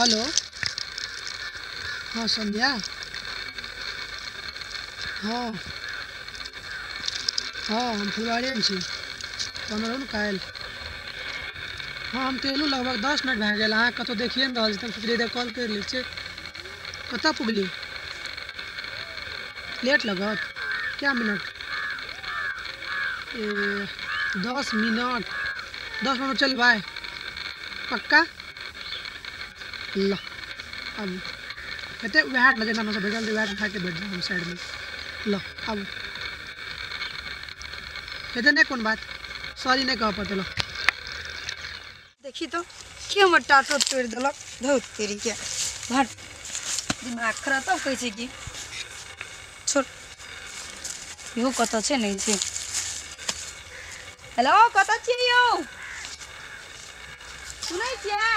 Hello. हँ संध्या। हँ हँ, हम फुलवाड़ीमे छी। कहने रहू ने काल्हि। हँ, हम तऽ एलहुँ, लगभग 10 मिनट भए गेल। अहाँ कतहु देखिए नहि रहल छी, तऽ हम सोचलियै कॉल करि लै छियै। कतऽ पुगली? लेट लगत कए मिनट? ए, 10 मिनट? 10 मिनट चलबै पक्का? ल, आबू। हेतै वएह जेना हमरा सब भेटल रहै, वएह उठा के भेट जायब हम साइडमे। ल, आबू। हेतै नहि, कोन बात, सॉरी नहि कहऽ पड़तै। ल। देखी तो के हमर टाटो तोड़ि देलक। धौ तेरी के, भट, दिमाग खराब। तब कहै छै कि छोड़। इहो कतऽ छै? नहि छै। हेलो, कतऽ छियै यौ? सुनै छियै?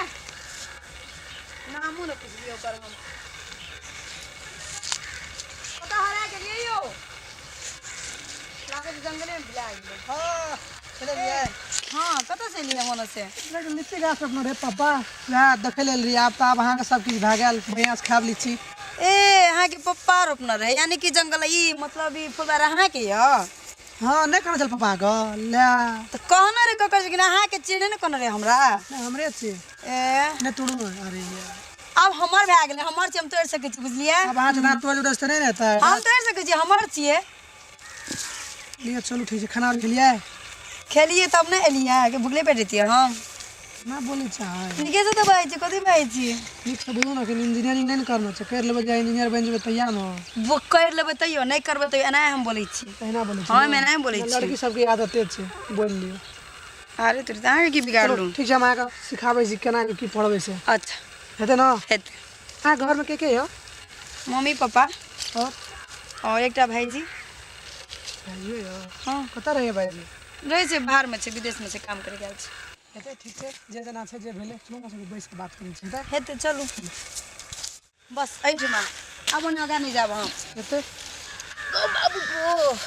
नामो ने पुछलियै ओकर हम। कतऽ हरा गेलियै यौ? लागै छै जंगलेमे बिला गेलै। हँ, चलियै। हँ, कतऽ से एलियै मोन से? लीची गाछ अपना रे पापा, वएह देखै लेल रहियै। आब तऽ आब अहाँके सब किछु भए गेल, बढ़िआँसँ खायब लीची। ए, अहाँके पप्पा रोपने रहै, यानी कि जंगल ई मतलब ई फुलबार अहाँके यऽ? हँ, नहि कहने छल पप्पाके ले। तऽ कहने रहे ककर, लेकिन अहाँके चिन्हने ने कहने रहे हमरा। नहि, हमरे छियै। ए। नहि तोड़ू ने, अरे यार। आब हमर भए गेलै, हमर छियै, हम तोड़ि सकै छी, बुझलियै? आब अहाँ जेना तोड़ि देबै तऽ नहि ने हेतै। हम तोड़ि सकै छी, हमर छियै। लिअ, चलू, ठीक छै। खाना खेलियै? खेलियै तब ने एलियै, कि भुखले पेट रहितियै हम? ना बोलै छै। नीकेसँ तऽ बाजै छी, कथी बाजै छी? नीकसँ बोलू ने। इंजीनियरिंग नहि ने करना छै? करि लेबै, जे इंजीनियर बनि जेबै तैया ने। वो करि लेबै तैयो, नहि करबै तैयो, एनाहे हम बोलै छी। तहिना बोलै छी? हँ, हम एनाहे बोलै छी। लड़की सबके आदते छै, बोलि लियौ। अरे तोरी, तऽ अहाँके की चलू। बिगाड़लहुँ? ठीक छै, हम अहाँके सिखाबै छी केना की पढ़बै से। अच्छा। हेतै ने? हेतै। अहाँके घरमे के के यऽ? मम्मी, पापा। आओर? आओर एकटा भाइजी। भाइजियो यऽ? हँ। कतऽ रहैए भाइजी? रहै छै बाहरमे छै, विदेशमे छै, काम करै गेल छै। हेतै, ठीक छै, जे जेना छै जे भेलै। चलू ने, सब बैस कऽ बात करै छी, हेतै? हेतै, चलू। बस एहिठुमा, आब ओन्ने आगाँ नहि जायब हम। हेतै। गौ बाबू गो,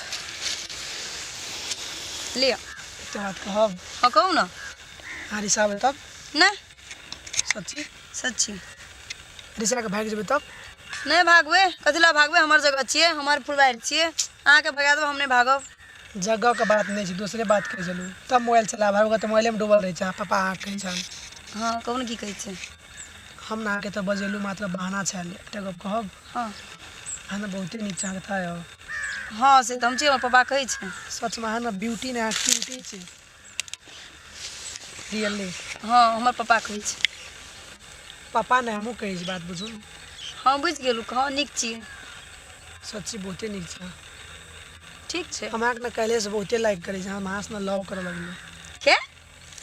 लिअ। एकटा बात कहब? हँ, कहू ने। अहाँ रिसाबै तब? नहि। सच्ची? सच्ची। रिसा कऽ भागि जेबै तब? नहि भागबै। कथी लए भागबै? हमर जगह छियै, हमर फुलबाड़ी छियै। अहाँके भगा देब, हम नहि भागब। जगहके बात नहि छै, दोसरे बात कहै छलहुँ। तब मोबाइल चलाब आब तऽ मोबाइलेमे डूबल रहै छै। पापा अहाँके कहै छल। हँ, कहू ने, की कहै छै? हम ने अहाँके तऽ बजेलहुँ मात्र बहाना छल। एकटा गप कहब? हँ। अहाँ ने बहुते नीक छै, अहाँके थाह यऽ? हँ, से तऽ हम छी, हमर पापा कहै छै। सचमे अहाँ ने ब्यूटी ने, अहाँ क्यूटी छी रियली। हँ, हमर पापा कहै छै। पापा ने, हमहूँ कहै छी, बात बुझू ने। हँ, बुझि गेलहुँ। हँ, नीक छी। सच्ची बहुते नीक छै। ठीक छै। हम अहाँके ने काल्हिसँ बहुते लाइक करै छी। हम अहाँसँ ने लव करऽ लगलहुँ। के?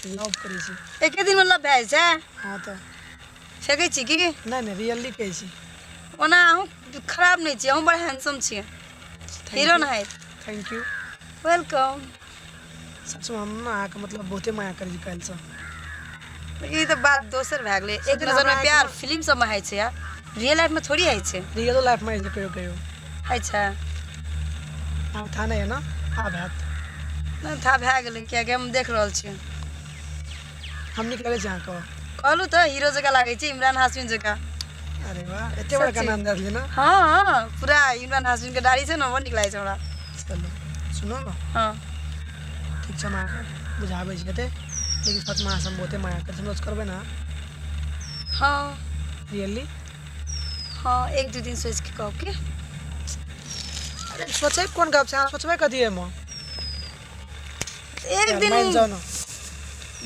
लव करै छी। एके दिनमे लव भए जाइ छै? हँ तऽ। फेकै छी की? नहि नहि, रियली कहै छी। ओना अहूँ खराब नहि छी, अहूँ बड़ हैंडसम छियै, हीरो नहाइत। Thank you. Welcome. सचमे हम ने अहाँके मतलब बहुते माया करै छी काल्हिसँ। ई तऽ बात दोसर भए गेलै। एक सोचू ने, नजरमे हमरा प्यार फिल्म सबमे होइ छै यार, रियल लाइफमे थोड़ी होइ छै। रियलो लाइफमे होइ छै कहियो कहियो। होइ छै। आब था नहि है ने, आब हैत। नहि, था भए गेलै, किएकि हम देख रहल छियै। हम नीक लगै छी अहाँके? कहलहुँ तऽ, हीरो जकाँ लागै छै, इमरान हाशमी जकाँ। अरे वाह, एते बड़का सच्ची। नाम दए देलियै ने। हँ, पूरा इमरान हाशमीके दाढ़ी छै ने, बड़ नीक लागै छै हमरा। चलू, सुनू ने। हँ। ठीक छै, हम अहाँके बुझाबै छी, हेतै? लेकिन सचमे अहाँसँ हम बहुते माया करै छी। हम करबै ने? हँ। रियली? हँ, एक दू दिन सोचि कऽ कहू की। अरे, सोचै कोन गप छै? अहाँ सोचबै कथी एहिमे? एक यार, दिन मानि जाउ ने।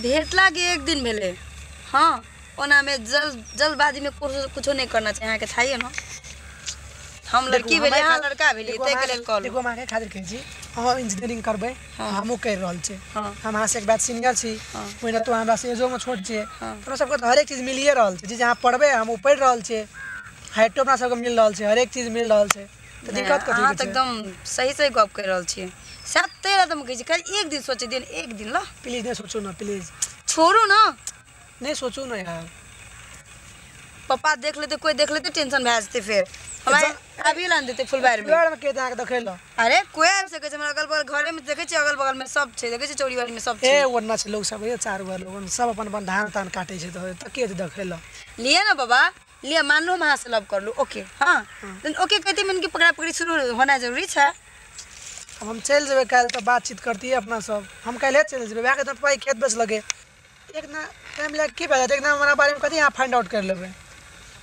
भेटलाके एक दिन भेलै। हँ, ओनामे जल्दबाजीमे कुछो कुछो नहि करना छै, अहाँके थाइए ने। हम देखू, लड़की भेलियै, हमरा अहाँ लड़का भेलियै, देखू, ताहिके हम लेल कहलहुँ। देखू, हम अहाँके खातिर कहै छी, अहाँ इंजीनियरिंग करबै। हँ। हमहूँ करि रहल छी। हँ। हम अहाँसँ एक बात सीनियर छी। हँ। ओहिना तो हमरा से एजोमे छोट छियै। हँ। हमरा सबके तऽ हरेक चीज मिलिए रहल छै। जे अहाँ पढ़बै, हम ओ पढ़ि रहल छियै। हाइटो अपना सबके मिल रहल छै, हरेक चीज मिल रहल छै, तऽ नहि, दिक्कत अहाँ कथीके तऽ छै? एकदम सही सही गप कहि रहल छियै। सएह ताहि लए तऽ हम कहै छी, खाली एक दिन सोचै दिअ ने, एक दिन लए। प्लीज, नहि सोचू ने, प्लीज। छोड़ू ने। नहि सोचू ने यार। पप्पा देख लेतै, कोइ देख लेतै, टेंशन भए जेतै फेर। हमरा अभी लान देते फुलबाड़ी में। फुलबाड़ी में के अहाँके देखै लए? अरे कोई आबि सकै छै हमरा अगल बगल घरे में देखै छियै, अगल बगल में सब छै, देखै छियै चौरीवारी में सब छै। ए ओन्ना छै लोक सब, ए चारू भर लोग सब अपन अपन धान तान काटै छै, तऽ के देखै लए? लिए ना बाबा लिए, मान लो हम अहाँ से लव कर लूँ, ओके? हाँ ओके कहते मन की पकड़ा पकड़ी शुरू होना जरूरी छै। अब हम चलि जेबै काल्हि, तऽ बातचीत करतियै अपना सब। हम काल्हिए चलि जेबै, वएह के पाइ खेत बेच लगे एक ना टाइम लए की भए जायत, एक ना हमरा बारेमे कथी अहाँ फाइंड आउट करि लेबै।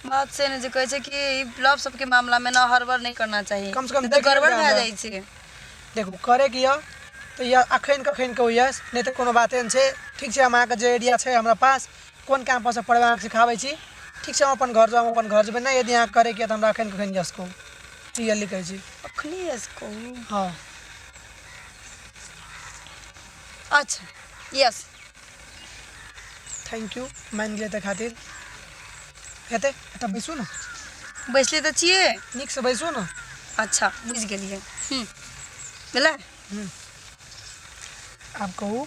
बात से ने जे कहै छै कि ई लव सबके मामला में ना हड़बड़ नहीं करना चाहिए, कम से कम नहीं तऽ देख गड़बड़ लेबै भए हमरा। जाइ छै। देखू करैके यऽ तऽ यऽ अखन कखन कहू यस, नहि तऽ कोनो बाते नहि छै। ठीक छै, हम अहाँके जे एरिया छै हमरा पास कोन कैम्पसमे पढ़बै अहाँके सिखाबै छी। ठीक छै, हम अपन घर जाउ, हम अपन घर जेबै। नहि, यदि अहाँके करैके यऽ तऽ हमरा अखन कखन यस कहू, क्लियरली कहै छी। अखनी यस कहू? हँ। अच्छा यस। Thank you, मानि गेलियै ताहि खातिर। हेतै, एतऽ बैसू ने। बैसले तऽ छियै। नीकसँ बैसू ने। अच्छा बुझि गेलियै। भेलै। आब कहू,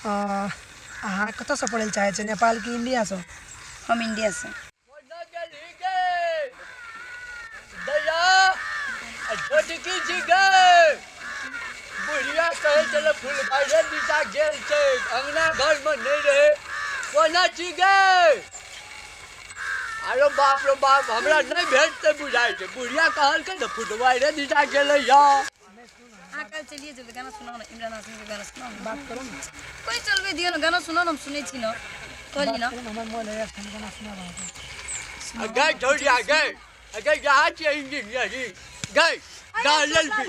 अहाँ कतऽसँ पढ़ै लए चाहै छियै, नेपाल कि इण्डियासँ? हम इंडियासँ। दैया छोटकी छी गै, बुढ़िया कहै छलै फुलबाड़े दिशा गेल छै, अङ्गना घरमे नहि रहै। कोना छी गै? अरे बाप रे बाप, हमरा नहि भेटतै बुझाइ छै। बुढ़िया कहलकै ने फुलबाड़े दिशा गेलै यऽ। अहाँ काल्हि चलिए जेबै, गाना सुनाउ ने, इमरान हाशमीके गाना सुनाउ ने। बात करू ने। कोइ चलबै दियौ ने, गाना सुनाउ ने, हम सुनै छी ने, कहली ने। बात करू ने, हमर मोन होइए एखन गाना सुनाब अहाँके। गै छौड़िया गै, गै यहाँ छियै इंजीनियरिंग गै, डालल भी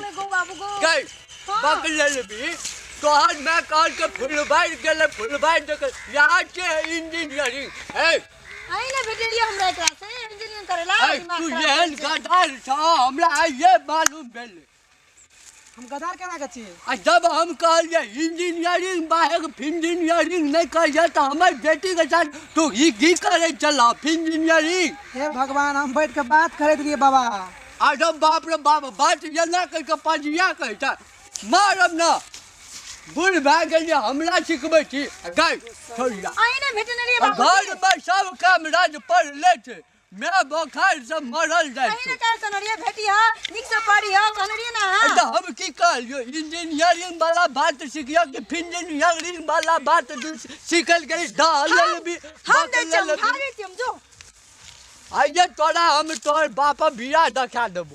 गै बकलल भी तोहर मैं कहल के फुलबाड़ि गेलै, फुलबाड़ि देख यहाँ छियै इंजीनियरिंग। हे अहीं ने भेटलियै हमरा एकरा से इंजीनियरिंग करेला। ऐ तू एहन गदार छह, हमरा आइए मालूम भेलै। हम गदार केना के छियै? आ जब हम कहलियै इंजीनियरिंग बाहर फिंजीनियरिंग नहि करियै तऽ हमर बेटीके साथ तू ई की करै छलह फिंजीनियरिंग? हे भगवान, हम बैठ के बात करैत रहियै बाबा। अरे बाप रे बाप, बात एना कहि कऽ पजिया कहै छ, मारब न, बूढ़ भए गेलियै हमरा सिखबै छी गै छोड़िया। अहीं ने भेटने रहियै बाबू। घरमे सब काम राज पड़ले छै, माय बोखार से मरल जाइ अहीं छै। ने काल्हि सनरिया भेटी ह, नीक से पढ़ी ह, कहने ना अहाँ। तऽ हम की कहलियौ, इंजीनियरिंग वाला बात सिखियौ कि फिंजीनियरिंग वाला बात तू सिखल गेली? दहल भी हम दै छियै, हम भागै छियै, हम जो। आइये तोरा हम तोहर बाप बियाह देखा देबो।